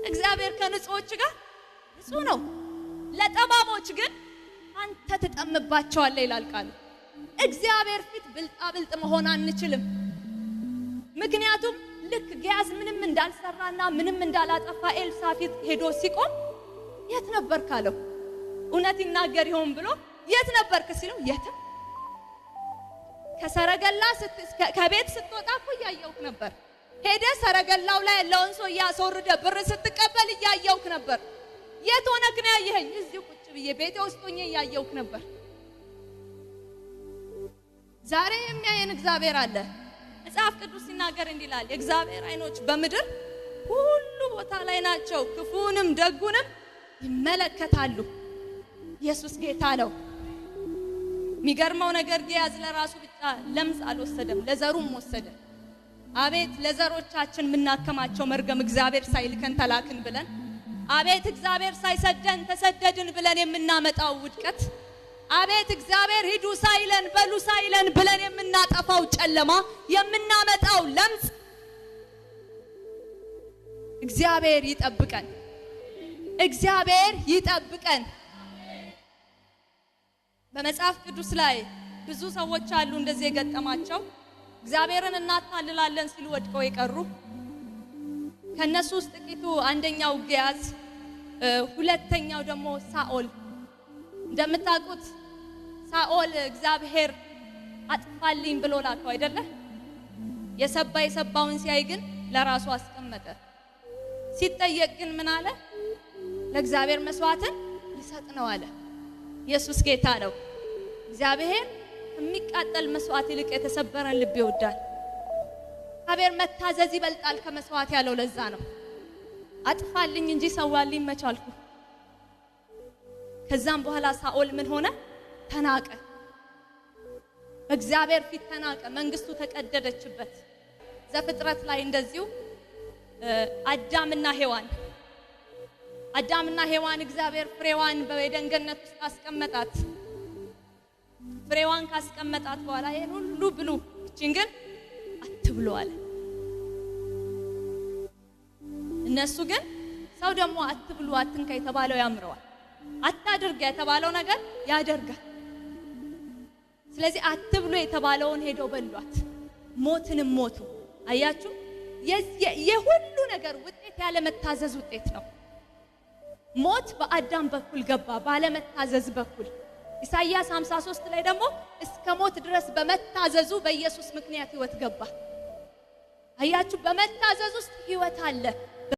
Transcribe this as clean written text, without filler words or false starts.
እግዚአብሔር ከንጹሖች ጋር ንጹሕ ነው፣ ለጠማሞች ግን አንተ ትጠምባቸዋለህ ይላል ቃሉ። እግዚአብሔር ፊት ብልጣ ብልጥ መሆን አንችልም። ምክንያቱም ልክ ግያዝ ምንም እንዳልሰራና ምንም እንዳላጠፋ ኤልሳ ፊት ሄዶ ሲቆም የት ነበርክ አለው። እውነት ይናገር ይሆን ብሎ የት ነበርክ ሲለው የትም ከሰረገላ ከቤት ስትወጣ እኮ እያየውክ ነበር። ሄደ ሰረገላው ላይ ያለውን ሰው እያስወርደ ብር ስትቀበል እያየውክ ነበር። የት ሆነክ ነው ያየኸኝ? እዚሁ ቁጭ ብዬ ቤቴ ውስጥ ሆኜ እያየውክ ነበር። ዛሬ የሚያየን እግዚአብሔር አለ። መጽሐፍ ቅዱስ ሲናገር እንዲህ ይላል፣ የእግዚአብሔር ዓይኖች በምድር ሁሉ ቦታ ላይ ናቸው፣ ክፉንም ደጉንም ይመለከታሉ። ኢየሱስ ጌታ ነው። የሚገርመው ነገር ግያዝ ለራሱ ብቻ ለምጽ አልወሰደም፣ ለዘሩም ወሰደ። አቤት ለዘሮቻችን የምናከማቸው መርገም እግዚአብሔር ሳይልከን ተላክን ብለን፣ አቤት እግዚአብሔር ሳይሰደን ተሰደድን ብለን የምናመጣው ውድቀት፣ አቤት እግዚአብሔር ሂዱ ሳይለን በሉ ሳይለን ብለን የምናጠፋው ጨለማ፣ የምናመጣው ለምጽ፣ እግዚአብሔር ይጠብቀን። እግዚአብሔር ይጠብቀን። በመጽሐፍ ቅዱስ ላይ ብዙ ሰዎች አሉ እንደዚህ የገጠማቸው፣ እግዚአብሔርን እናታልላለን ሲሉ ወድቀው የቀሩ። ከነሱ ውስጥ ጥቂቱ አንደኛው ግያዝ፣ ሁለተኛው ደግሞ ሳኦል። እንደምታውቁት ሳኦል እግዚአብሔር አጥፋልኝ ብሎ ላከው አይደለ? የሰባ የሰባውን ሲያይ ግን ለራሱ አስቀመጠ። ሲጠየቅ ግን ምን አለ? ለእግዚአብሔር መስዋዕትን ሊሰጥ ነው አለ። ኢየሱስ ጌታ ነው። እግዚአብሔር ከሚቃጠል መስዋዕት ይልቅ የተሰበረን ልብ ይወዳል። እግዚአብሔር መታዘዝ ይበልጣል ከመስዋዕት ያለው ለዛ ነው። አጥፋልኝ እንጂ ሰዋልኝ መቻልኩ። ከዛም በኋላ ሳኦል ምን ሆነ? ተናቀ። በእግዚአብሔር ፊት ተናቀ። መንግስቱ ተቀደደችበት። ዘፍጥረት ላይ እንደዚሁ አዳምና ሔዋን፣ አዳምና ሔዋን እግዚአብሔር ፍሬዋን በኤደን ገነት ውስጥ አስቀመጣት። ፍሬዋን ካስቀመጣት በኋላ ይሄን ሁሉ ብሉ፣ እቺን ግን አትብሉ አለ። እነሱ ግን ሰው ደግሞ አትብሉ አትንካ የተባለው ያምረዋል፣ አታድርግ የተባለው ነገር ያደርጋል። ስለዚህ አትብሉ የተባለውን ሄደው በሏት፣ ሞትንም ሞቱ። አያችሁ፣ የሁሉ ነገር ውጤት ያለመታዘዝ ውጤት ነው። ሞት በአዳም በኩል ገባ፣ ባለመታዘዝ በኩል። ኢሳይያስ 53 ላይ ደግሞ እስከ ሞት ድረስ በመታዘዙ በኢየሱስ ምክንያት ሕይወት ገባ። አያችሁ፣ በመታዘዝ ውስጥ ሕይወት አለ።